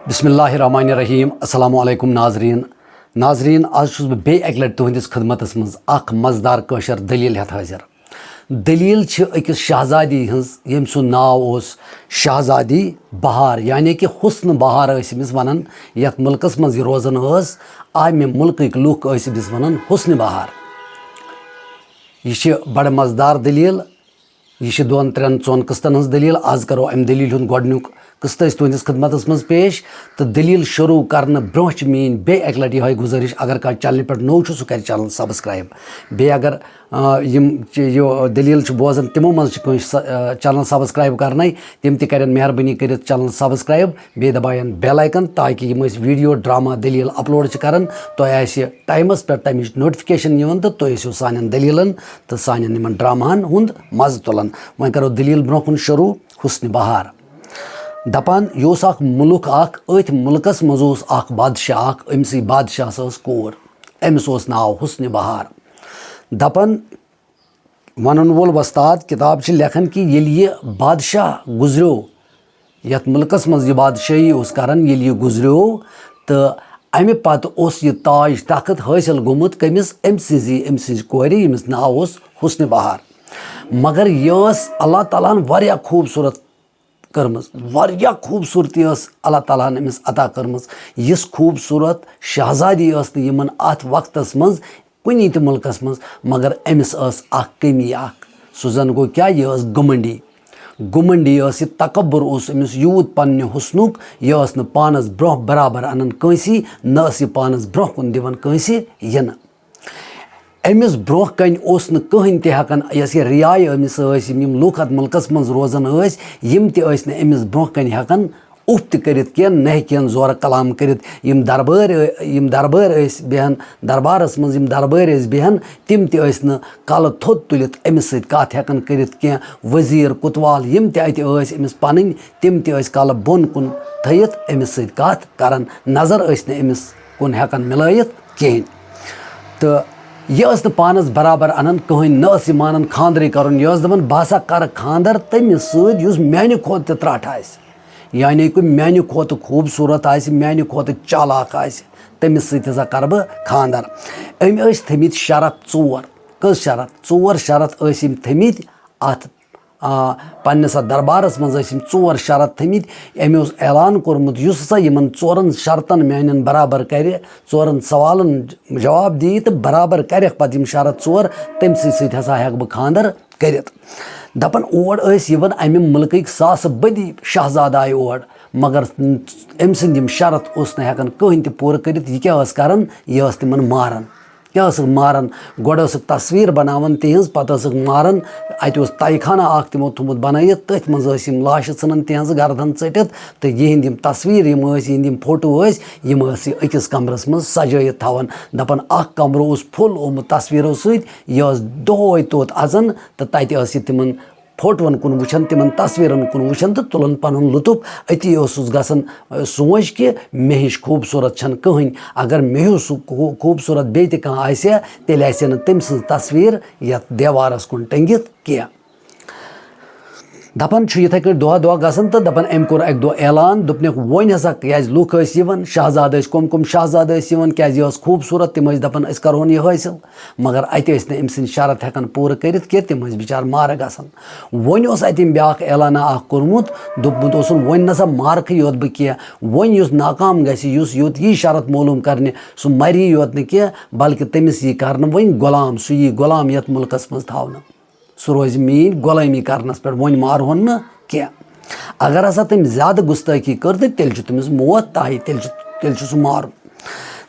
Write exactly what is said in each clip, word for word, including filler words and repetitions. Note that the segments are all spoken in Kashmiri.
بسم اللہ الرحمن الرحیم۔ السلام علیکم ناظرین۔ ناظرین، آز چھُس بہٕ بیٚیہِ اَکہِ لَٹہِ تُہٕنٛدِس خدمتس منٛز اکھ مزٕدار کٲشِر دٔلیٖل ہٮ۪تھ حٲضِر۔ دٔلیٖل چھِ أکِس شہزادی ہٕنٛز، ییٚمۍ سُنٛد ناو اوس شہزادی بہار، یعنی کہِ حسن بہار ٲسۍ أمِس وَنان۔ یَتھ مُلکَس منٛز یہِ روزان ٲس، اَمہِ مُلکٕکۍ لُکھ ٲسۍ أمِس وَنان حسن بہار۔ یہِ چھِ بَڑٕ مزٕدار دٔلیٖل۔ یہِ چھِ دۄن، ترٛٮ۪ن، ژۄن قٕسطن ہٕنٛز دٔلیٖل۔ آز کرو اَمہِ دٔلیٖلہِ ہُنٛد گۄڈٕنیُک قٕسطہٕ أسۍ تُہٕنٛدِس خدمتس منٛز پیش۔ تہٕ دٔلیٖل شروٗع کرنہٕ برٛونٛہہ چھِ میٛٲنۍ بیٚیہِ اَکہِ لَٹہِ یِہوٚے گُزٲرِش، اگر کانٛہہ چینلہِ پٮ۪ٹھ نوٚو چھُ، سُہ کرِ چینل subscribe۔ بیٚیہِ اگر، آ، یِم چہِ-، یہِ دٔلیٖل چھِ بوزان، تِمو منٛز چھِ کٲنٛسہِ سا-، آ، چینل subscribe کرنَے، تِم تہِ کرن مہربٲنی کٔرِتھ چینل subscribe۔ بیٚیہِ دباون bell icon، تاکہِ یِم أسۍ video، ڈرامہ، دٔلیٖل upload چھِ کران، تۄہہِ آسہِ ٹایمَس پٮ۪ٹھ تَمِچ notification یِوان تہٕ تُہۍ ٲسِو سانٮ۪ن دٔلیٖلَن تہٕ سانٮ۪ن یِمَن ڈراماہَن ہُنٛد مَزٕ تُلان۔ وۄنۍ کَرو دٔلیٖل برٛونٛہہ کُن شروٗع۔ حسن بہار۔ دَپان، یہِ اوس اَکھ مُلُک اَکھ، أتھۍ مُلکَس منٛز اوس اَکھ بادشاہ اَکھ، أمۍ سٕے بادشاہَس ٲس کوٗر، أمِس اوس ناو حسن بہار۔ دَپان، وَنَن وول وۄستاد کِتاب چھِ لیکھان کہِ ییٚلہِ یہِ بادشاہ گُزریو، یَتھ مُلکَس منٛز یہِ بادشٲہی اوس کران، ییٚلہِ یہِ گُزریو، تہٕ اَمہِ پتہٕ اوس یہِ تاج تخت حٲصِل گوٚمُت کٔمِس؟ أمۍ سٕنٛزِ، أمۍ سٕنٛزِ کورِ، ییٚمِس ناو اوس حسن بہار۔ مگر یہِ ٲس اللہ تعالیٰ ہَن واریاہ خوٗبصوٗرت کٔرمٕژ، واریاہ خوٗبصوٗرتی ٲس اللہ تعالیٰ ہَن أمِس عطا کٔرمٕژ۔ یِژھ خوٗبصوٗرت شہزادی ٲس نہٕ یِمَن اَتھ وقتَس منٛز کُنی تہِ مُلکَس منٛز، مگر أمِس ٲس اَکھ کٔمی اَکھ۔ سُہ زَن گوٚو کیٛاہ؟ یہِ ٲس گُمنڈی۔ گُمنڈی ٲس یہِ، تکبر اوس أمِس یوٗت پننہِ حُسنُک، یہِ ٲس نہٕ پانَس برٛونٛہہ برابر اَنان کٲنٛسی، نہ ٲس یہِ پانَس برٛونٛہہ کُن دِوان کٲنٛسہِ یِنہٕ۔ أمِس برٛونٛہہ کَنہِ اوس نہٕ کٕہٕنۍ تہِ ہٮ۪کان، یۄس یہِ رعایا أمِس ٲسۍ، یِم، یِم لوٗکھ اَتھ مُلکَس منٛز روزان ٲسۍ، یِم تہِ ٲسۍ نہٕ أمِس برٛونٛہہ کَنہِ ہٮ۪کان اُف تہِ کٔرِتھ کینٛہہ، نہ ہیٚکہِ ہن زورٕ کلام کٔرِتھ۔ یِم دربٲرۍ ٲ-، یِم دربٲرۍ ٲسۍ بیٚہن، دربارس منٛز یِم دربٲرۍ ٲسۍ بیٚہن، تِم تہِ ٲسۍ نہٕ کلہٕ تھوٚد تُلِتھ أمِس سۭتۍ کتھ ہٮ۪کان کٔرِتھ کینٛہہ۔ وزیر کوتوال یِم تہِ اتہِ ٲسۍ أمِس پنٕنۍ، تِم تہِ ٲسۍ کلہٕ بۄن کُن تھٲیِتھ أمِس سۭتۍ کتھ کران، نظر ٲسۍ نہٕ أمِس کُن ہٮ۪کان مِلٲیِتھ کِہینۍ۔ تہٕ یہِ ٲس نہٕ پانس برابر انان کٕہٕنۍ، نہ ٲس یہِ مانان خانٛدرٕے کرُن۔ یہِ ٲس دپان، "بہٕ ہسا کرٕ خانٛدر تٔمِس سۭتۍ یُس میانہِ کھۄتہٕ تہِ ترٛٹھ آسہِ۔" یعنی کہِ میانہِ کھۄتہٕ خوٗبصوٗرت آسہِ، میانہِ کھۄتہٕ چالاک آسہِ، تٔمِس سۭتۍ ہسا کرٕ بہٕ خانٛدر۔ أمۍ ٲسۍ تھٲمٕتۍ شرط ژور۔ کٔژ شرط؟ ژور شرط ٲسۍ أمۍ تھٲمٕتۍ اتھ، آ، پننِس اتھ دربارس منٛز ٲسۍ أمۍ ژور شرط تھٲمٕتۍ۔ أمۍ اوس اعلان کوٚرمُت، یُس ہسا یِمن ژورن شرطن میانٮ۪ن برابر کرِ، ژورن سوالن جواب دِیہِ تہٕ برابر کرٮ۪کھ پتہٕ یِم شرط ژور، تٔمۍ سٕے سۭتۍ ہسا ہٮ۪کہٕ بہٕ خانٛدر کٔرِتھ۔ دَپان، اور ٲسۍ یِوان اَمہِ مُلکٕکۍ ساسہٕ بٔدی شہزادٕ آیہِ اور، مگر أمۍ سٕنٛدۍ یِم شرط اوس نہٕ ہٮ۪کان کٕہٕنۍ تہِ پوٗرٕ کٔرِتھ۔ یہِ کیٛاہ ٲس کران؟ یہِ ٲس تِمن ماران۔ کیٛاہ ٲسٕکھ ماران؟ گۄڈٕ ٲسٕکھ تصویر بناوان تِہنٛز، پتہٕ ٲسٕکھ ماران۔ اَتہِ اوس تہہ خانہ اکھ تِمو تھوٚمُت بنٲیِتھ، تٔتھۍ منٛز ٲسۍ یِم لاشہِ ژھٕنان، تِہنٛزٕ گردن ژٔٹِتھ، تہٕ یِہنٛدۍ یِم تصویر یِم ٲسۍ، یِہنٛدۍ یِم فوٹو ٲسۍ، یِم ٲسۍ یہِ أکِس کمرس منٛز سجٲیِتھ تھاوان۔ دَپان، اکھ کمرٕ اوس full آمُت تصویرو سۭتۍ، یہِ ٲس دۄہے توت اَژان تہٕ تَتہِ ٲس یہِ تِمَن فوٹوَن کُن وٕچھان، تِمَن تصویٖرَن کُن وٕچھان تہٕ تُلان پَنُن لطف۔ أتی اوسُس گژھان، آ، سونٛچ کہِ مےٚ ہِش خوٗبصوٗرت چھَنہٕ کٕہٕنۍ۔ اگر مےٚ ہیوٗ سُہ خو-، خوٗبصوٗرت بیٚیہِ تہِ کانٛہہ آسہِ ہا، تیٚلہِ آسہِ ہا نہٕ تٔمۍ سٕنٛز تصویٖر یَتھ دیوارَس کُن ٹٔنٛگِتھ کینٛہہ۔ دَپان چھُ یِتھَے کٔنۍ دۄہ دۄہ گژھان تہٕ دَپان أمۍ کوٚر اَکہِ دۄہ اعلان، دوٚپنَکھ، "وۄنۍ ہسا کیٛازِ لُکھ ٲسۍ یِوان، شہزادٕ ٲسۍ، کَم کَم شہزادٕ ٲسۍ یِوان، کیٛازِ یہِ ٲس خوٗبصوٗرت، تِم ٲسۍ دَپان، أسۍ کَرہون یہِ حٲصِل۔" مگر اَتہِ ٲسۍ نہٕ أمۍ سٕنٛدۍ شرط ہٮ۪کان پوٗرٕ کٔرِتھ کینٛہہ، تِم ٲسۍ بِچارٕ مارٕ گژھان۔ وۄنۍ اوس اَتہِ أمۍ بیٛاکھ اعلانہ اَکھ کوٚرمُت، دوٚپمُت اوسُن، "وۄنۍ نسا مارکھٕے یوت بہٕ کینٛہہ، وۄنۍ یُس ناکام گژھِ، یُس یوٚت یی شرط معلوٗم کرنہِ، سُہ مَری یوت نہٕ کینٛہہ، بلکہِ تٔمِس یی کرنہٕ وۄنۍ غلام، سُہ یی غلام یَتھ مُلکَس منٛز تھاونہٕ۔ سُہ روزِ میٛٲنۍ غلٲمی کرنَس پٮ۪ٹھ، وۄنۍ مارہون نہٕ کینٛہہ۔ اگر ہسا تٔمۍ زیادٕ گُستٲخی کٔر، تہٕ تیٚلہِ چھُ تٔمِس موت طے، تیٚلہِ چھُ، تیٚلہِ چھُ سُہ مارُن۔"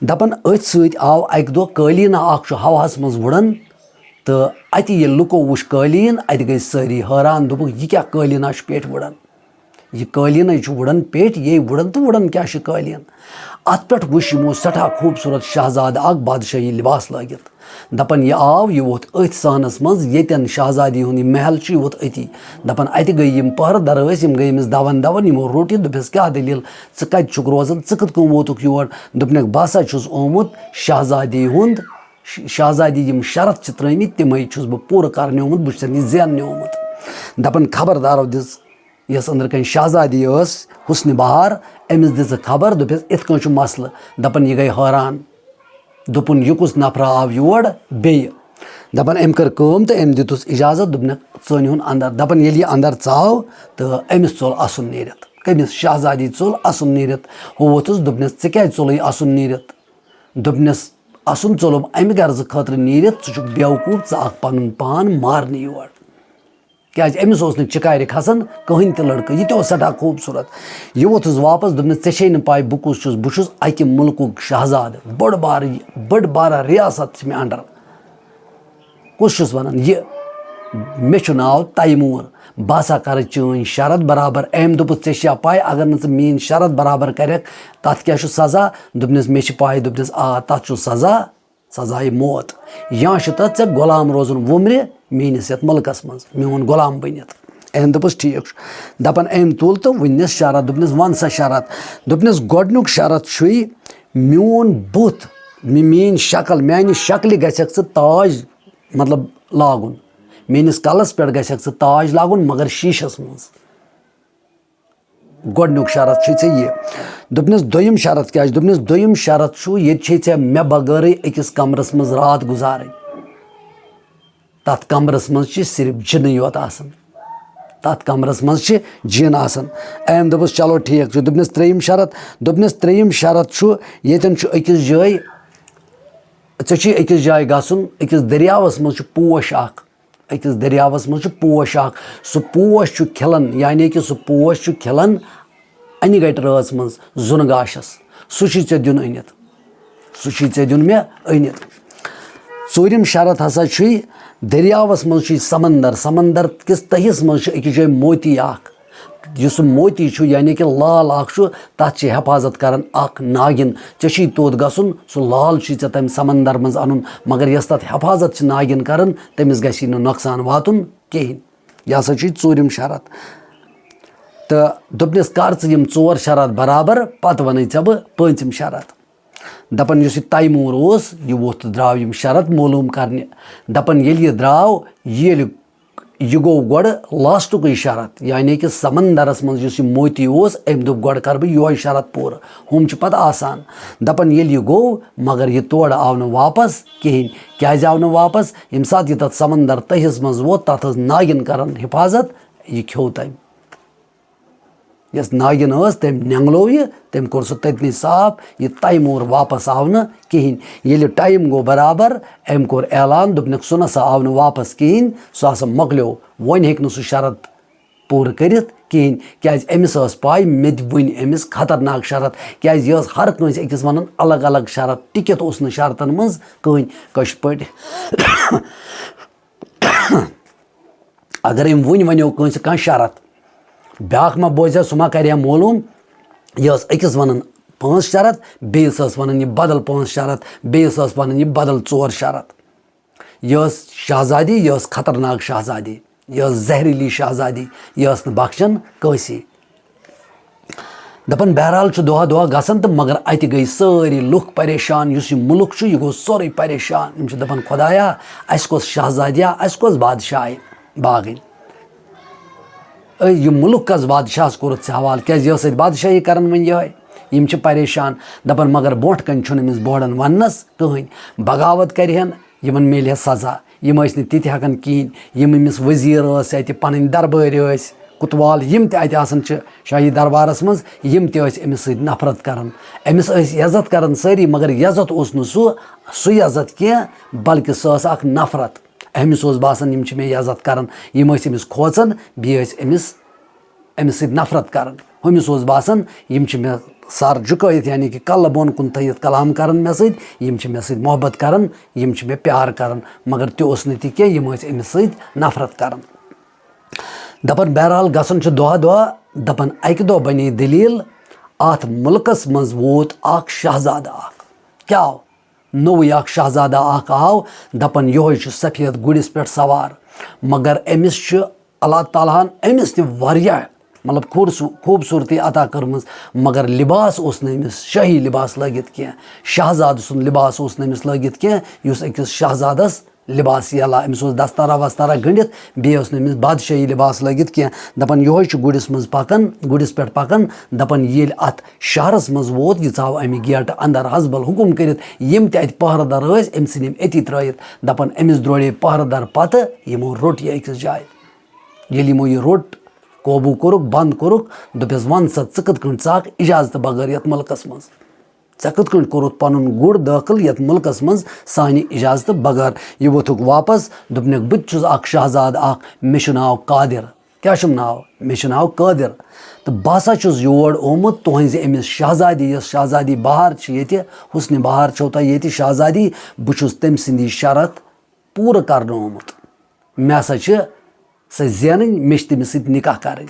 دَپان، أتھۍ سۭتۍ آو اَکہِ دۄہ قٲلیٖنہ اَکھ چھُ ہواہَس منٛز وُڑان، تہٕ اَتہِ ییٚلہِ لُکو وُچھ قٲلیٖن، اَتہِ گٔے سٲری حٲران، دوٚپُکھ، "یہِ کیٛاہ قٲلیٖنہ چھُ پیٚٹھۍ وُڑان؟ یہِ قٲلیٖنَے چھُ وُڑان پیٚٹھۍ، یے وُڑان تہٕ وُڑان کیٛاہ چھُ قٲلیٖن؟" اَتھ پٮ۪ٹھ وُچھ یِمو سٮ۪ٹھاہ خوٗبصوٗرت شہزادٕ اَکھ بادشٲہی لِباس لٲگِتھ۔ دَپان، یہِ آو، یہِ ووت أتھۍ صحنَس منٛز، ییٚتٮ۪ن شہزادی ہُنٛد یہِ محل چھُ، یہِ ووت أتی۔ دَپان، اَتہِ گٔے یِم پٔہرٕ دَر ٲسۍ، یِم گٔے أمِس دَوَن دَوَن، یِمو روٚٹ یہِ، دوٚپُس، "کیٛاہ دٔلیٖل؟ ژٕ کَتہِ چھُکھ روزان؟ ژٕ کِتھ کٔنۍ ووتُکھ یور؟" دوٚپنَکھ، "بہٕ ہسا چھُس آمُت شہزادی ہُنٛد، ش-، شہزادی یِم شرط چھِ ترٛٲومٕتۍ، تِمَے چھُس بہٕ پوٗرٕ کرنہِ آمُت، بہٕ چھُسَن یہِ زیننہِ آمُت۔" دَپان، خبردارو دِژ یۄس أنٛدرٕ کنہِ شہزادی ٲس، حسنِ بہار، أمِس دِژٕکھ خبر، دوٚپُس، "یِتھ کٔنۍ چھُ مسلہٕ۔" دَپان، یہِ گٔے حٲران۔ دوٚپُن، "یہِ کُس نفرا آو یور بیٚیہِ؟" دَپان، أمۍ کٔر کٲم تہٕ أمۍ دیُتُس اِجازت، دوٚپنَکھ، "ژٕ أنۍ ہُن اَندَر۔" دَپان، ییٚلہِ یہِ اَندَر ژاو تہٕ أمِس ژوٚل اَسُن نیٖرِتھ۔ کٔمِس؟ شہزادی ژوٚل اَسُن نیٖرِتھ۔ ہُہ ووٚتھُس، دوٚپنَس، "ژٕ کیٛازِ ژوٚلُے اَسُن نیٖرِتھ؟" دوٚپنَس، "اَسُن ژوٚلُم اَمہِ غرضہٕ خٲطرٕ نیٖرِتھ، ژٕ چھُکھ بیوقوٗف، ژٕ آکھ پَنُن پان مارنہِ یور۔" کیٛازِ أمِس اوس نہٕ چِکارِ کھسان کٕہٕنۍ تہِ لڑکہٕ، یہِ تہِ اوس سٮ۪ٹھاہ خوٗبصوٗرت۔ یہِ ووٚتھُس واپس، دوٚپنَس، "ژےٚ چھے نہٕ پَے بہٕ کُس چھُس؟ بہٕ چھُس اَکہِ مُلکُک شہزادٕ، بٔڑ بارٕ، بٔڑ بارٕ ریاست چھِ مےٚ under۔" کُس چھُس وَنان یہِ؟ "مےٚ چھُ ناو تیموٗر، بہٕ ہسا کَرٕ چٲنۍ شرط برابر۔" أمۍ دوٚپُس، "ژےٚ چھےٚ پَے اگر نہٕ ژٕ میٛٲنۍ شرط برابر کَرٮ۪کھ، تَتھ کیٛاہ چھُ سزا؟" دوٚپنَس، "مےٚ چھِ پَے۔" دوٚپنَس، "آ، تَتھ چھُ سزا۔" سزایہِ موت، یا چھُ تَتھ ژےٚ غلام روزُن وُمرِ میٛٲنِس یَتھ مُلکَس منٛز، میون غلام بٔنِتھ۔ أمۍ دوٚپُس، "ٹھیٖک چھُ۔" دَپان أمۍ تُل تہٕ وُنِس شرط، دوٚپنَس، "وَن سا شرط۔" دوٚپنَس، "گۄڈٕنیُک شرط چھُے، میون بُتھ، مےٚ، میٛٲنۍ شکل، میٛانہِ شکلہِ گژھکھ ژٕ تاج، مطلب، لاگُن۔ میٛٲنِس کَلَس پٮ۪ٹھ گژھکھ ژٕ تاج لاگُن، مگر شیٖشَس منٛز۔" گۄڈٕنیُک شرط چھُے ژےٚ یہِ۔ دوٚپنَس، "دوٚیِم شرط کیٛاہ چھُ؟" دوٚپنَس، "دوٚیِم شرط چھُ، ییٚتہِ چھے ژےٚ مےٚ بغٲرٕے أکِس کمرَس منٛز راتھ گُزارٕنۍ۔ تَتھ کمرَس منٛز چھِ صرف جِنٕے یوت آسان۔ تَتھ کمرَس منٛز چھِ جِن آسان۔" أمۍ دوٚپُس، "چلو ٹھیٖک چھُ۔" دوٚپنَس، "ترٛیٚیِم شرط؟" دوٚپنَس، "ترٛیٚیِم شرط چھُ، ییٚتٮ۪ن چھُ أکِس جایہِ، ژےٚ چھُے أکِس جایہِ گژھُن، أکِس دٔریاوَس منٛز چھُ پوش اَکھ۔" أکِس دٔریاوَس منٛز چھُ پوش اَکھ، سُہ پوش چھُ کھِلان، یعنی کہِ سُہ پوش چھُ کھِلان اَنہِ گَٹہِ رٲژ منٛز زُنہٕ گاشَس، سُہ چھُے ژےٚ دیُن أنِتھ، سُہ چھُے ژےٚ دیُن مےٚ أنِتھ۔ ژوٗرِم شرط ہسا چھُے، دٔریاوَس منٛز چھُے سمندر، سمندر کِس تٔہِس منٛز چھُ أکِس جایہِ موتی اَکھ، یُس سُہ موتی چھُ، یعنی کہِ لال اَکھ چھُ، تَتھ چھِ حفاظت کران اَکھ ناگِن۔ ژےٚ چھُے توٚت گژھُن، سُہ لال چھُے ژےٚ تَمہِ سمندر منٛز اَنُن، مگر یۄس تَتھ حفاظت چھِ ناگِن کران، تٔمِس گژھی نہٕ نۄقصان واتُن کِہیٖنۍ۔ یہِ ہسا چھُے ژوٗرِم شرط۔ تہٕ دوٚپنَس، "کر ژٕ یِم ژور شرط برابر، پتہٕ وَنَے ژےٚ بہٕ پٲنٛژِم شرط۔" دَپان، یُس یہِ تیموٗر اوس، یہِ ووٚتھ تہٕ درٛاو یِم شرط معلوٗم کرنہِ۔ دَپان، ییٚلہِ یہِ درٛاو، یہِ ییٚلہِ یہِ گوٚو گۄڈٕ لاسٹُکُے شرط، یعنی کہِ سمندرس منٛز یُس یہِ موتی اوس، أمۍ دوٚپ، "گۄڈٕ کرٕ بہٕ یِہوٚے شرط پوٗرٕ، ہُم چھِ پتہٕ آسان۔" دَپان، ییٚلہِ یہِ گوٚو، مگر یہِ تورٕ آو نہٕ واپس کِہیٖنۍ۔ کیٛازِ آو نہٕ واپس؟ ییٚمہِ ساتہٕ یہِ تَتھ سمندر تٔہِس منٛز ووت، تَتھ ٲس ناگِن کران حفاظت، یہِ کھیوٚو تٔمۍ۔ یۄس ناگِن ٲس، تٔمۍ نٮ۪نٛگلوو یہِ، تٔمۍ کوٚر سُہ تٔتنٕے صاف، یہِ تیموٗر واپس آو نہٕ کِہیٖنۍ۔ ییٚلہِ ٹایم گوٚو برابر، أمۍ کوٚر اعلان، دوٚپنَکھ، "سُہ نہ سا آو نہٕ واپس کِہیٖنۍ، سُہ ہسا مۄکلیو، وۄنۍ ہیٚکہِ نہٕ سُہ شرط پوٗرٕ کٔرِتھ کِہیٖنۍ، کیٛازِ أمِس ٲس پَے مےٚ تہِ وٕنۍ أمِس خطرناک شرط۔" کیٛازِ یہِ ٲس ہر کٲنٛسہِ أکِس وَنان الگ الگ شرط، ٹِکِتھ اوس نہٕ شرطن منٛز کٕہٕنۍ۔ کٲشِر پٲٹھۍ اگر أمۍ وٕنۍ وَنیو کٲنٛسہِ کانٛہہ شرط، بیٛاکھ ما بوزِ ہا، سُہ ما کَرِ ہا معلوٗم؟ یہِ ٲس أکِس وَنان پانٛژھ شرط، بیٚیِس ٲس وَنان یہِ بدل پانٛژھ شرط، بیٚیِس ٲس وَنان یہِ بدل ژور شرط۔ یہِ ٲس شہزادی، یہِ ٲس خطرناک شہزادی، یہِ ٲس زہریٖلی شہزادی، یہِ ٲس نہٕ بخشان کٲنٛسی۔ دَپان، بہرحال چھُ دۄہ دۄہ گژھان تہٕ مگر اَتہِ گٔے سٲری لُکھ پریشان، یُس یہِ مُلُک چھُ، یہِ گوٚو سورُے پریشان۔ یِم چھِ دَپان، "خۄدایا، اَسہِ کۄس شہزادیا، اَسہِ کۄس بادشاہی باغٕنۍ؟ أے، یہِ مُلُک کَس بادشاہَس کوٚرُتھ ژےٚ حوالہٕ؟ کیٛازِ یہِ ٲس اَتہِ بادشاہی کَران وۄنۍ یِہوٚے؟" یِم چھِ پریشان، دَپان، مگر برونٛٹھ کَنہِ چھُنہٕ أمِس بوڑَن وَننَس کٕہٕنۍ، بغاوت کَرِہَن، یِمَن میلہِ ہا سزا۔ یِم ٲسۍ نہٕ تِتھۍ ہٮ۪کان کِہیٖنۍ۔ یِم أمِس وزیٖر ٲسۍ اَتہِ، پَنٕنۍ دربٲرۍ ٲسۍ، کوتوال، یِم تہِ اَتہِ آسان چھِ شاہی دربارَس منٛز، یِم تہِ ٲسۍ أمِس سۭتۍ نفرت کَران۔ أمِس ٲسۍ عزت کَران سٲری، مگر عزت اوس نہٕ سُہ، سُہ عزت کینٛہہ، بلکہِ سۄ ٲس اَکھ نفرت۔ أمِس اوس باسان، یِم چھِ مےٚ عزت کَران، یِم ٲسۍ أمِس کھوژان، بیٚیہِ ٲسۍ أمِس أمِس سۭتۍ نفرت کران۔ ہُمِس اوس باسان، یِم چھِ مےٚ سر جُکٲیِتھ، یعنی کہِ کلہٕ بۄن کُن تھٲیِتھ کلام کران مےٚ سۭتۍ، یِم چھِ مےٚ سۭتۍ محبت کران، یِم چھِ مےٚ پیار کران۔ مگر تہِ اوس نہٕ تہِ کینٛہہ، یِم ٲسۍ أمِس سۭتۍ نفرت کران۔ دپان، بہرحال، گژھان چھُ دۄہ دۄہ، دپان، اکہِ دۄہ بنے دٔلیٖل، اتھ مُلکس منٛز ووت اکھ شہزادٕ اکھ۔ کیٛاہ آو؟ نوٚوُے اکھ شہزادہ اکھ آو، دپان، یِہوٚے چھُ سفید گُرِس پٮ۪ٹھ سوار۔ مگر أمِس چھُ اللہ تعالیٰ ہن أمِس تہِ واریاہ، مطلب، خوٗرصو-، خوٗبصوٗرتی عطا کٔرمٕژ، مگر لباس اوس نہٕ أمِس شٲہی لباس لٲگِتھ کینٛہہ۔ شہزادٕ سُنٛد لباس اوس نہٕ أمِس لٲگِتھ کینٛہہ، یُس أکِس شہزادس لباس یلہ، أمِس اوس دستارا وستارا گٔنٛڈِتھ، بیٚیہِ اوس نہٕ أمِس بادشٲہی لباس لٲگِتھ کینٛہہ۔ دَپان، یِہوٚے چھُ گُرِس منٛز پَکان، گُرِس پٮ۪ٹھ پَکان۔ دَپان، ییٚلہِ اَتھ شہرَس منٛز ووت، یہِ ژاو اَمہِ گیٹہٕ اَندَر حسبَل حُکُم کٔرِتھ۔ یِم تہِ اَتہِ پَہرٕ دار ٲسۍ، أمۍ ژھٕنۍ یِم أتی ترٛٲیِتھ۔ دَپان، أمِس درٛوڈے پَہرٕ دار پَتہٕ، یِمو روٚٹ یہِ أکِس جایہِ۔ ییٚلہِ یِمو یہِ روٚٹ، قوبوٗ کوٚرُکھ، بنٛد کوٚرُکھ، دوٚپُس، وَن سا، ژٕ کِتھ کٔنۍ ژاکھ اِجازتہٕ بغٲر یَتھ مُلکَس منٛز؟ ژےٚ کِتھ کٔنۍ کوٚرُتھ پنُن گُر دٲخل یتھ مُلکس منٛز سانہِ اجازتہٕ بغٲر؟ یہِ ووٚتھُکھ واپس، دوٚپنکھ، بہٕ تہِ چھُس اکھ شہزادٕ اکھ، مےٚ چھُ ناو قادر۔ کیٛاہ چھُم ناو؟ مےٚ چھُ ناو قادر۔ تہٕ بہٕ ہسا چھُس یور آمُت تُہنٛزِ أمِس شہزادی، یۄس شہزادی بہار چھِ ییٚتہِ، حسنِ بہار چھو تۄہہِ ییٚتہِ شہزادی، بہٕ چھُس تٔمۍ سٕنٛدی شرط پوٗرٕ کرنہٕ آمُت۔ مےٚ ہسا چھِ سۄ زینٕنۍ، مےٚ چھِ تٔمِس سۭتۍ نکاح کرٕنۍ۔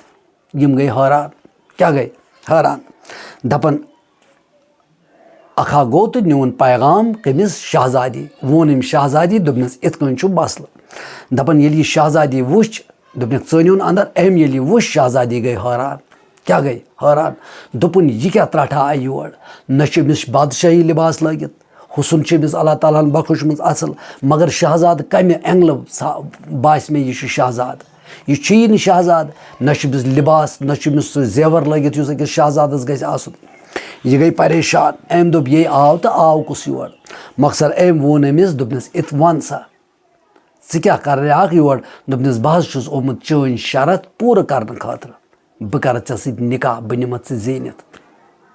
یِم گٔے حٲران۔ کیٛاہ گٔے؟ حٲران۔ دپان، اکھا گوٚو تہٕ نیوٗن پیغام کٔمِس؟ شہزادی۔ ووٚن أمۍ شہزادی، دوٚپنَس، "یِتھ کٔنۍ چھُ مسلہٕ۔" دپان، ییٚلہِ یہِ شہزادی وٕچھ، دوٚپنَکھ، "ژٕ أنِوُن اندر؟" أمۍ ییٚلہِ یہِ وٕچھ، شہزادی گٔے حٲران۔ کیٛاہ گٔے؟ حٲران۔ دوٚپُن، "یہِ کیٛاہ ترٛٹھا آیہِ یور؟ نہ چھُ أمِس بادشٲہی لباس لٲگِتھ، حُسن چھُ أمِس اللہ تعالیٰ ہن بخشمُت اصل، مگر شہزادٕ کمہِ اینگلہٕ سا-، باسہِ مےٚ یہِ چھُ شہزادٕ؟ یہِ چھُیی نہٕ شہزادٕ، نہ چھُ أمِس لباس، نہ چھُ أمِس سُہ زیور لٲگِتھ یُس أکِس شہزادس گژھِ آسُن۔" یہِ گٔے پریشان۔ أمۍ دوٚپ، "یے آو تہٕ آو کُس یور؟" مۄخصر أمۍ ووٚن أمِس، دوٚپنس، "اِتھ وَن سا، ژٕ کیٛاہ کرنہِ آکھ یور؟" دوٚپنس، "بہٕ حظ چھُس آمُت چٲنۍ شرط پوٗرٕ کرنہٕ خٲطرٕ۔ بہٕ کرٕ ژےٚ سۭتۍ نکاح، بہٕ نِمتھ ژٕ زیٖنِتھ۔"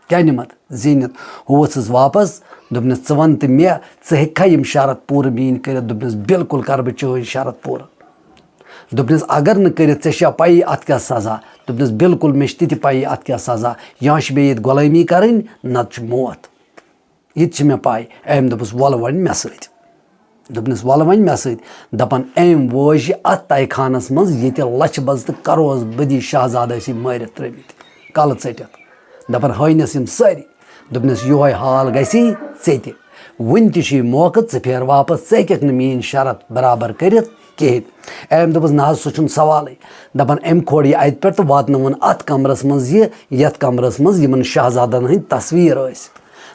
کیٛاہ نِمتھ؟ زیٖنِتھ۔ ہُہ ووٚژھُس واپس، دوٚپنس، "ژٕ وَن تہٕ مےٚ، ژٕ ہیٚککھا یِم شرط پوٗرٕ میٛٲنۍ کٔرِتھ؟" دوٚپنس، "بِلکُل کرٕ بہٕ چٲنۍ شرط پوٗرٕ۔" دوٚپنس، "اگر نہٕ کٔرِتھ، ژےٚ چھےٚ پَیی اَتھ کیٛاہ سزا؟" دوٚپنس، "بِلکُل، مےٚ چھِ تہِ تہِ پَیی اَتھ کیٛاہ سزا۔ یا چھِ مےٚ ییٚتہِ غلٲمی کَرٕنۍ، نَتہٕ چھُ موت۔ یہِ تہِ چھِ مےٚ پَے۔" أمۍ دوٚپُس، "وَلہٕ وۄنۍ مےٚ سۭتۍ۔" دوٚپنس، "وَلہٕ وۄنۍ مےٚ سۭتۍ۔" دَپان، أمۍ وٲج یہِ اَتھ تَہہِ خانَس منٛز، ییٚتہِ لَچھِ بَزٕ تہٕ کَرورَس بٔدی شہزادٕ ٲسۍ یہِ مٲرِتھ ترٛٲومٕتۍ، کَلہٕ ژٔٹِتھ۔ دَپان، ہٲینَس یِم سٲری۔ دوٚپنس، "یِہوٚے حال گژھی ژےٚ تہِ۔ وُنہِ تہِ چھُے موقعہٕ، ژٕ پھیر واپس، ژٕ ہیٚککھ نہٕ میٛٲنۍ شرط برابر کٔرِتھ کِہیٖنۍ۔" أمۍ دوٚپُس، "نہ حظ، سُہ چھُنہٕ سوالٕے۔" دَپان، أمۍ کھول یہِ اَتہِ پٮ۪ٹھ تہٕ واتنووُن اَتھ کمرس منٛز یہِ، یَتھ کمرس منٛز یِمن شہزادن ہٕنٛدۍ تصویر ٲسۍ۔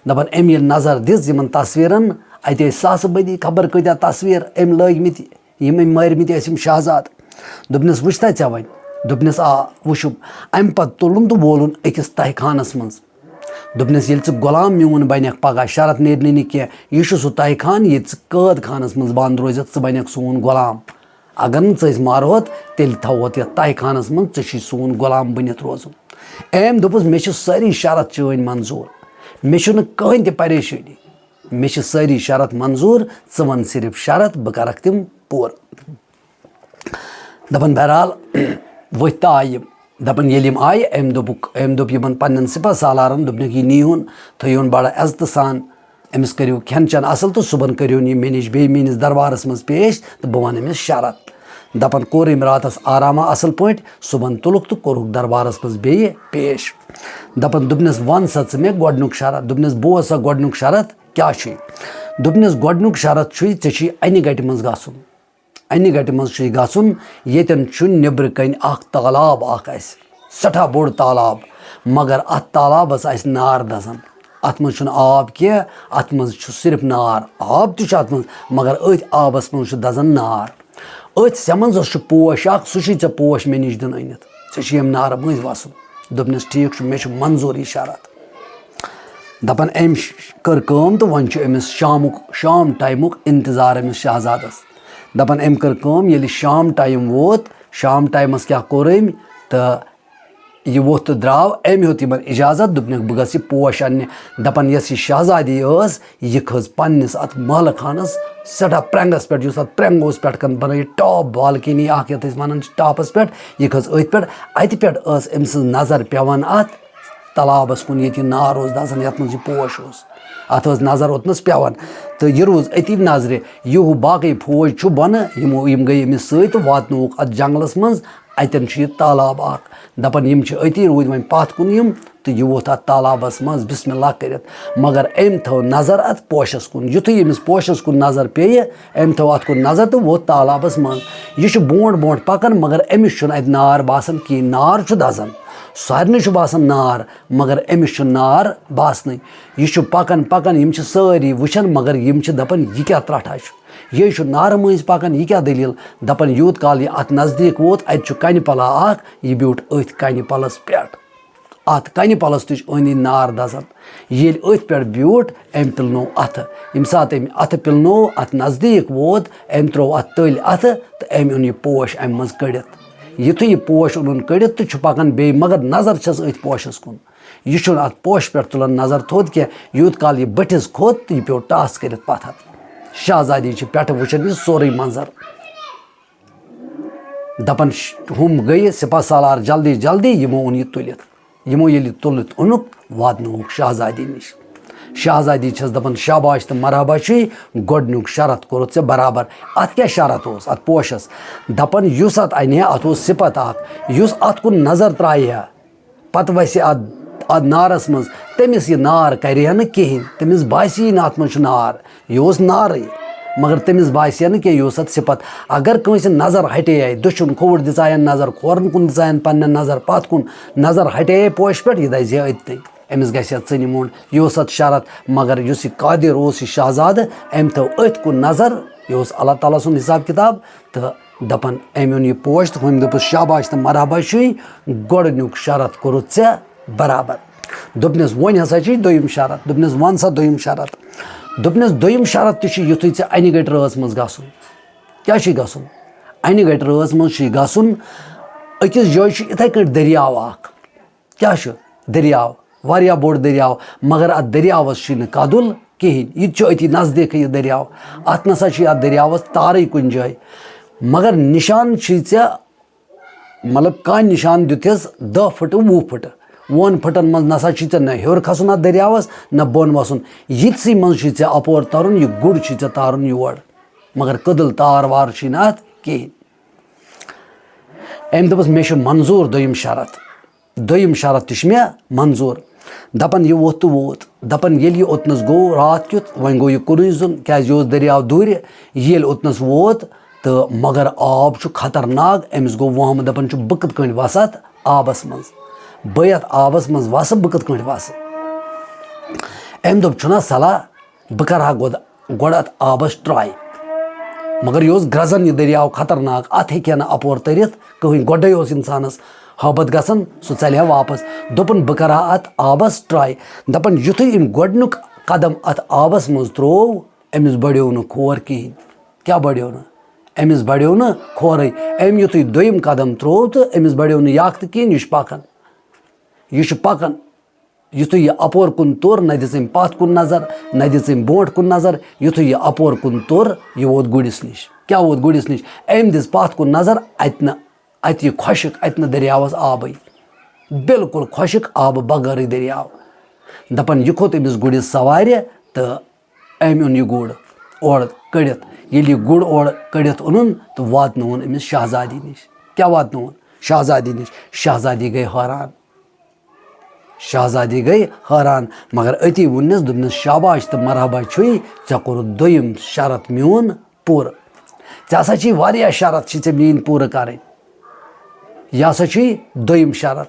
دَپان، أمۍ ییٚلہِ نظر دِژ یِمن تصویرن، اَتہِ ٲسۍ ساسہٕ بٔدی خبر کۭتیاہ تصویر أمۍ لٲگۍ مٕتۍ، یِم أمۍ مٲرۍ مٕتۍ ٲسۍ یِم شہزادٕ۔ دوٚپنس، "وٕچھتھا ژےٚ وۄنۍ؟" دوٚپنس، "آ، وٕچھُم۔" اَمہِ پتہٕ تُلُن تہٕ وولُن أکِس تہہ خانس منٛز۔ دوٚپنس، "ییٚلہِ ژٕ غلام میون بنکھ پگاہ، شرط نیرِ نہٕ نہٕ کینٛہہ، یہِ چھُ سُہ تہہ خان، ییٚتہِ ژٕ قٲد خانس منٛز بند روزکھ، ژٕ بنکھ سون غلام۔ اگر نہٕ ژٕ أسۍ مارہوتھ، تیٚلہِ تھاوہوتھ یتھ تہہ خانس منٛز، ژےٚ چھُے سون غلام بٔنِتھ روزُن۔" أمۍ دوٚپُس، "مےٚ چھِ سٲری شرط چٲنۍ منظوٗر، مےٚ چھُنہٕ کٕہٕنۍ تہِ پریشٲنی۔" مےٚ چھِ سٲری شرط منظوٗر، ژٕ وَن صرف شرط، بہٕ کَرَکھ تِم پوٗرٕ۔ دَپان، بہرحال، ؤتھۍ تہٕ آیہِ یِم۔ دَپان، ییٚلہِ یِم آیہِ، أمۍ دوٚپُکھ، أمۍ دوٚپ یِمَن پنٛنٮ۪ن سِپاہ سالارَن، دوٚپنَکھ، "یہِ نیٖہُن، تھٲیِہُن بَڑٕ عزتہٕ سان، أمِس کٔرِو کھٮ۪ن چٮ۪ن اَصٕل تہٕ صُبحَن کٔرِہُن یہِ مےٚ نِش بیٚیہِ میٛٲنِس دربارَس منٛز پیش تہٕ بہٕ وَنہٕ أمِس شرط۔" دَپان، کوٚر أمۍ راتَس آرامہ اَصٕل پٲٹھۍ، صُبحَن تُلُکھ تہٕ کوٚرُکھ دربارَس منٛز بیٚیہِ پیش۔ دَپان، دوٚپنَس، "وَن سا ژٕ مےٚ گۄڈٕنیُک شرط۔" دوٚپنَس، "بوز سا گۄڈٕنیُک شرط کیٛاہ چھُے؟" دوٚپنَس، "گۄڈٕنیُک شرط چھُے، ژےٚ چھُے اَنہِ گَٹہِ منٛز گژھُن۔ اَنہِ گَٹہِ منٛز چھُے گژھُن، ییٚتٮ۪ن چھُ نیٚبرٕ کَنہِ اَکھ تالاب اَکھ اَسہِ، سٮ۪ٹھاہ بوٚڑ تالاب، مگر اَتھ تالابَس آسہِ نار دَزان۔ اَتھ منٛز چھُنہٕ آب کینٛہہ، اَتھ منٛز چھُ صرف نار۔ آب تہِ چھُ اَتھ منٛز، مگر أتھۍ آبَس منٛز چھُ دَزان نار۔ أتھۍ سٮ۪مَنزَس چھُ پوش اَکھ، سُہ چھُے ژےٚ پوش مےٚ نِش دیُن أنِتھ۔ ژےٚ چھُے ییٚمہِ نارٕ مٔنٛزۍ وَسُن۔" دوٚپنَس، "ٹھیٖک چھُ، مےٚ چھُ منظوٗر یہِ شرط۔" دَپان، أمۍ ش-، کٔر کٲم تہٕ وۄنۍ چھُ أمِس شامُک، شام ٹایمُک اِنتظار أمِس شہزادَس۔ دَپان، أمۍ کٔر کٲم، ییٚلہِ شام ٹایم ووت، شام ٹایمَس کیٛاہ کوٚر أمۍ تہٕ یہِ ووٚتھ تہٕ درٛاو، أمۍ ہیوٚت یِمَن اِجازت، دوٚپنَکھ، "بہٕ گژھٕ یہِ پوش اَننہِ۔" دَپان، یۄس یہِ شہزادی ٲس، یہِ کھٔژ پنٛنِس اَتھ محلہٕ خانَس سٮ۪ٹھاہ پرٛنٛگَس پٮ۪ٹھ، یُس اَتھ پرٛنٛگ اوس پٮ۪ٹھ کَنۍ بَنٲیِتھ، ٹاپ بالکنی اَکھ یَتھ أسۍ وَنان چھِ ٹاپَس پٮ۪ٹھ، یہِ کھٔژ أتھۍ پٮ۪ٹھ۔ اَتہِ پٮ۪ٹھ ٲس أمۍ سٕنٛز نظر پٮ۪وان اَتھ تالابَس کُن، ییٚتہِ یہِ نار اوس دَزان، یَتھ منٛز یہِ پوش اوس۔ اَتھ ٲس نظر اوٚتنَس پٮ۪وان۔ تہٕ یہِ روٗز أتی نظرِ۔ یہِ ہُہ باقٕے فوج چھُ بۄنہٕ، یِمو، یِم گٔے أمِس سۭتۍ تہٕ واتنووُکھ اَتھ جنٛگلَس منٛز۔ اَتٮ۪ن چھُ یہِ تالاب اَکھ۔ دَپان، یِم چھِ أتی روٗدۍ وۄنۍ پَتھ کُن یِم، تہٕ یہِ ووٚتھ اَتھ تالابَس منٛز بسم اللہ کٔرِتھ۔ مگر أمۍ تھٲو نظر اَتھ پوشَس کُن۔ یُتھُے أمِس پوشَس کُن نظر پیٚیہِ، أمۍ تھٲو اَتھ کُن نظر تہٕ ووٚتھ تالابَس منٛز۔ یہِ چھُ برونٛٹھ برونٛٹھ پَکان، مگر أمِس چھُنہٕ اَتہِ نار باسان کِہیٖنۍ، نار چھُ دَزان۔ سارنٕے چھُ باسان نار، مگر أمِس چھُ نار باسنٕے۔ یہِ چھُ پکان پکان، یِم چھِ سٲری وٕچھان، مگر یِم چھِ دپان، "یہِ کیٛاہ ترٛٹھا چھُ؟ یہِ چھُ نارٕ مٔنٛزۍ پکان، یہِ کیٛاہ دٔلیٖل؟" دپان، یوٗت کال یہِ اتھ نزدیٖک ووت، اتہِ چھُ کنہِ پلا اکھ، یہِ بیوٗٹھ أتھۍ کنہِ پلس پٮ۪ٹھ۔ اتھ کنہِ پلس تہِ چھُ أنٛدۍ أنٛدۍ نار دزان۔ ییٚلہِ أتھۍ پٮ۪ٹھ بیوٗٹھ، أمۍ پِلنوو اتھٕ۔ ییٚمہِ ساتہٕ أمۍ اتھٕ پِلنوو، اتھ نزدیٖک ووت، أمۍ ترٛوو اتھ تٔلۍ اتھٕ تہٕ أمۍ اوٚن یہِ پوش امہِ منٛز کٔڑِتھ۔ یُتھُے یہِ پوش اوٚنُن کٔڑِتھ تہٕ چھُ پکان بیٚیہِ، مگر نظر چھس أتھۍ پوشس کُن۔ یہِ چھُنہٕ اتھ پوشہٕ پٮ۪ٹھ تُلان نظر تھوٚد کینٛہہ، یوٗت کال یہِ بٔٹھِس کھوٚت تہٕ یہِ پیوٚو ٹاس کٔرِتھ پتھر۔ شہزادی چھِ پٮ۪ٹھٕ وٕچھان یہِ سورُے منظر۔ دپان، ش-، ہُم گٔیہِ سپاہ سالار جلدی جلدی، یِمو اوٚن یہِ تُلِتھ۔ یِمو ییٚلہِ یہِ تُلِتھ اوٚنُکھ، واتنووُکھ شہزادی نِش۔ شہزادی چھس دپان، "شاباش تہٕ مرحبا چھُے، گۄڈٕنیُک شرط کوٚرُتھ ژےٚ برابر۔" اتھ کیٛاہ شرط اوس اتھ پوشس؟ دپان، یُس اتھ انہِ ہا، اتھ اوس صفت اکھ، یُس اتھ کُن نظر ترایہِ ہا، پتہٕ وسہِ اتھ، اتھ نارس منٛز، تٔمِس یہِ نار کرِ ہا نہٕ کِہینۍ، تٔمِس باسی نہٕ اتھ منٛز چھُ نار۔ یہِ اوس نارٕے، مگر تٔمِس باسے نہٕ کینٛہہ، یہِ اوس اتھ صفت۔ اگر کٲنٛسہِ نظر ہٹے ہے، دٔچھُن کھووُر دِژایَن نظر، کھورن کُن دِژایَن پننٮ۪ن نظر، پتھ کُن نظر ہٹے ہے پوشہِ پٮ۪ٹھ، یہِ دزِ ہے أتنٕے۔ أمِس گژھِ ہا ژٕنہِ موٚنڈ۔ یہِ اوس اتھ شرط، مگر یُس یہِ قادر اوس، یہِ شہزادٕ، أمۍ تھٲو أتھۍ کُن نظر۔ یہِ اوس اللہ تعالیٰ سُنٛد حساب کتاب۔ تہٕ دپان، أمۍ اوٚن یہِ پوش تہٕ ہُمۍ دوٚپُس، "شاباش تہٕ مرحبا چھُے، گۄڈٕنیُک شرط کوٚرُتھ ژےٚ برابر۔" دوٚپنس، "وۄنۍ ہسا چھُے دوٚیِم شرط۔" دوٚپنس، "وَن سا دوٚیِم شرط۔" دوٚپنس، "دوٚیِم شرط تہِ چھُ یُتھُے ژےٚ انہِ گٔٹۍ رٲژ منٛز گژھُن۔" کیٛاہ چھُے گژھُن؟ انہِ گٔٹۍ رٲژ منٛز چھُے گژھُن، أکِس جایہِ چھُ یِتھَے کٲٹھۍ دٔریاو اکھ۔ کیٛاہ چھُ؟ دٔریاو، واریاہ بوٚڑ دٔریاو، مگر اتھ دٔریاوس چھُے نہٕ کدُل کِہینۍ۔ یہِ تہِ چھُ أتی نزدیٖکھٕے یہِ دٔریاو۔ اتھ نسا چھُے اتھ دٔریاوس تارٕے کُنہِ جایہِ۔ مگر نشان چھُے ژےٚ، مطلب، کانٛہہ نشان دیُتہس دَہ فُٹہٕ، وُہ فُٹہٕ۔ وُہن فُٹن منٛز نسا چھُے ژےٚ نہ ہیوٚر کھسُن اتھ دٔریاوس، نہ بۄن وسُن۔ یِتھسٕے منٛز چھُے ژےٚ اپور ترُن، یہِ گُر چھُے ژےٚ تارُن یور۔ مگر کٔدٕل تار وار چھُے نہٕ اتھ کِہینۍ۔ أمۍ دوٚپُس، "مےٚ چھُ منظوٗر دوٚیِم شرط۔" دوٚیِم شرط تہِ چھُ مےٚ منظوٗر۔ دَپان، یہِ ووٚتھ تہٕ ووت۔ دَپان، ییٚلہِ یہِ اوٚتنَس گوٚو راتھ کیُتھ، وۄنۍ گوٚو یہِ کُنُے زوٚن، کیٛازِ یہِ اوس دٔریاو دوٗرِ۔ ییٚلہِ اوٚتنَس ووت تہٕ مگر آب چھُ خطرناک، أمِس گوٚو وہمہٕ، دَپان چھُ، بہٕ کِتھ کٔنۍ وَسہٕ اَتھ آبَس منٛز؟ بہٕ یَتھ آبَس منٛز وَسہٕ، بہٕ کِتھ کٔنۍ وَسہٕ؟ أمۍ دوٚپ، چھُنہ صلاح، بہٕ کَرٕ ہا گۄڈٕ، گۄڈٕ اَتھ آبَس try۔ مگر یہِ اوس گرٛزَن یہِ دٔریاو خطرناک، اَتھ ہیٚکہِ ہا نہٕ اَپور تٔرِتھ کٕہٕنۍ۔ گۄڈَے اوس اِنسانَس ہٲبَتھ گژھان، سُہ ژَلہِ ہا واپَس۔ دوٚپُن، بہٕ کَرٕ ہا اَتھ آبَس try۔ دَپان، یُتھُے أمۍ گۄڈٕنیُک قدم اَتھ آبَس منٛز ترٛوو، أمِس بڑیو نہٕ کھور کِہیٖنۍ۔ کیٛاہ بڑیو نہٕ؟ أمِس بڑیو نہٕ کھورٕے۔ أمۍ یُتھُے دوٚیِم قدم ترٛوو تہٕ أمِس بڑیو نہٕ یَکھ تہٕ کِہیٖنۍ، یہِ چھُ پَکان۔ یہِ چھُ پَکان۔ یُتھُے یہِ اَپور کُن توٚر، نہ دِژ أمۍ پَتھ کُن نظر، نہ دِژ أمۍ برونٛٹھ کُن نظر۔ یُتھُے یہِ اَپور کُن توٚر، یہِ ووت گُرِس نِش۔ کیٛاہ ووت گُرِس نِش؟ أمۍ دِژ پَتھ کُن نظر، اَتہِ نہٕ، اَتہِ یہِ خۄشِک، اَتہِ نہٕ دٔریاوَس آبٕے۔ بالکل خۄشِک، آبہٕ بغٲرٕے دٔریاو۔ دَپان، یہِ کھوٚت أمِس گُرِس سوارِ تہٕ أمۍ اوٚن یہِ گُر اورٕ کٔڑِتھ۔ ییٚلہِ یہِ گُر اورٕ کٔڑِتھ اوٚنُن تہٕ واتنووُن أمِس شہزادی نِش۔ کیٛاہ واتنووُن؟ شہزادی نِش۔ شہزادی گٔے حٲران۔ شہزادی گٔے حٲران، مگر أتی ووٚننَس، دوٚپنَس، "شاباش تہٕ مرحبا چھُے، ژےٚ کوٚرُتھ دوٚیِم شرط میون پوٗرٕ۔ ژےٚ ہسا چھِی واریاہ شرط چھِ ژےٚ میٲنۍ پوٗرٕ کَرٕنۍ۔ یہِ ہسا چھُے دوٚیِم شرط۔"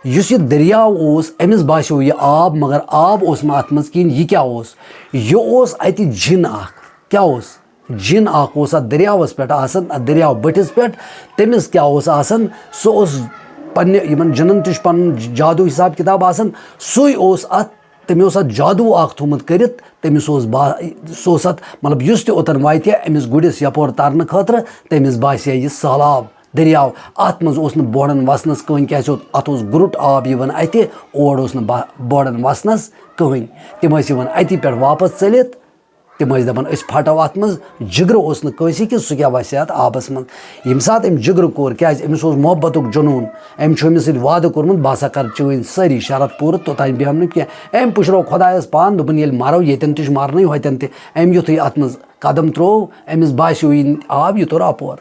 یُس یہِ دٔریاو اوس، أمِس باسیو یہِ آب، مگر آب اوس نہٕ اَتھ منٛز کِہیٖنۍ۔ یہِ کیٛاہ اوس؟ یہِ اوس اَتہِ جِن اَکھ۔ کیٛاہ اوس؟ جِن اَکھ اوس اَتھ دٔریاوَس پٮ۪ٹھ آسان، اَتھ دٔریاو بٔٹھِس پٮ۪ٹھ۔ تٔمِس کیٛاہ اوس آسان؟ سُہ اوس پنٛنہِ، یِمَن جِنَن تہِ چھُ پَنُن جادوٗ حِساب کِتاب آسان۔ سُے اوس اَتھ، تٔمۍ اوس اَتھ جادوٗ اَکھ تھوٚومُت کٔرِتھ۔ تٔمِس اوس با-، سُہ اوس اَتھ، مطلب، یُس تہِ اوٚتَن واتہِ ہا أمِس گُرِس یَپور تَرنہٕ خٲطرٕ، تٔمِس باسہِ ہا یہِ سہلاب دٔریاو۔ اَتھ منٛز اوس نہٕ بوڑَن وَسنَس کٕہٕنۍ، کیٛازِ اوس، اَتھ اوس گرُٹ آب یِوان اَتھِ، اور اوس نہٕ با-، بوڑَن وَسنَس کٕہٕنۍ۔ تِم ٲسۍ یِوان اَتی پٮ۪ٹھ واپَس ژٔلِتھ۔ تِم ٲسۍ دَپان، "أسۍ پھٹو اَتھ منٛز۔" جِگرٕ اوس نہٕ کٲنٛسہِ کہِ سُہ کیٛاہ وَسہِ اَتھ آبَس منٛز۔ ییٚمہِ ساتہٕ أمۍ جِگرٕ کوٚر، کیٛازِ أمِس اوس محبتُک جنوٗن، أمۍ چھُ أمِس سۭتۍ وعدٕ کوٚرمُت، "بہٕ ہسا کَرٕ چٲنۍ سٲری شرط پوٗرٕ، توٚتام بیٚہمہٕ نہٕ کینٛہہ۔" أمۍ پُشرو خۄدایَس پان، دوٚپُن، "ییٚلہِ مَرو ییٚتٮ۪ن تہِ چھُ مَرنٕے، ہوٚتٮ۪ن تہِ۔" أمۍ یُتھُے اَتھ منٛز قدم ترٛوو، أمِس باسیو یہِ آب، یہِ توٚر اَپور۔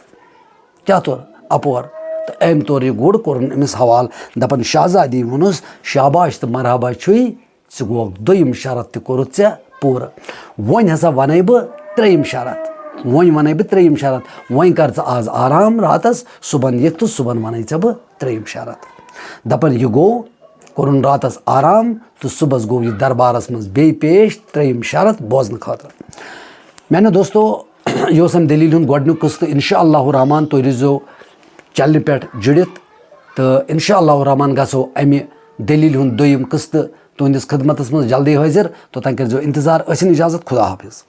کیٛاہ توٚر؟ اَپور۔ تہٕ أمۍ توٚر یہِ گُر، کوٚرُن أمِس حوالہٕ، دَپان، شہزادی ووٚنُس، "شاباش تہٕ مرحبا چھُے، ژٕ گوکھ دوٚیِم شرط تہِ کوٚرُتھ ژےٚ پوٗرٕ۔ وۄنۍ ہسا وَنَے بہٕ ترٛیٚیِم شرط۔ وۄنۍ وَنَے بہٕ ترٛیٚیِم شرط۔ وۄنۍ کر ژٕ آز آرام راتَس، صُبحن یِکھ تہٕ صُبحن وَنَے ژےٚ بہٕ ترٛیٚیِم شرط۔" دَپان، یہِ گوٚو، کوٚرُن راتَس آرام تہٕ صُبحَس گوٚو یہِ دربارَس منٛز بیٚیہِ پیش ترٛیٚیِم شرط بوزنہٕ خٲطرٕ۔ میٛانیو دوستو، یہِ اوس اَمہِ دٔلیٖلہِ ہُنٛد گۄڈٕنیُک قٕسطہٕ۔ اِنشاء اللہ الرحمن تُہۍ روٗزیو چَنلہِ پٮ۪ٹھ جُڑِتھ، تہٕ اِنشاء اللہ الرحمن گژھو اَمہِ دٔلیٖلہِ ہُنٛد دوٚیِم قٕسطہٕ تُہٕنٛدِس خدمتَس منٛز جلدی حٲضِر۔ توٚتام کٔرۍزیو اِنتظار۔ ٲسِن اِجازت، خدا حافظ۔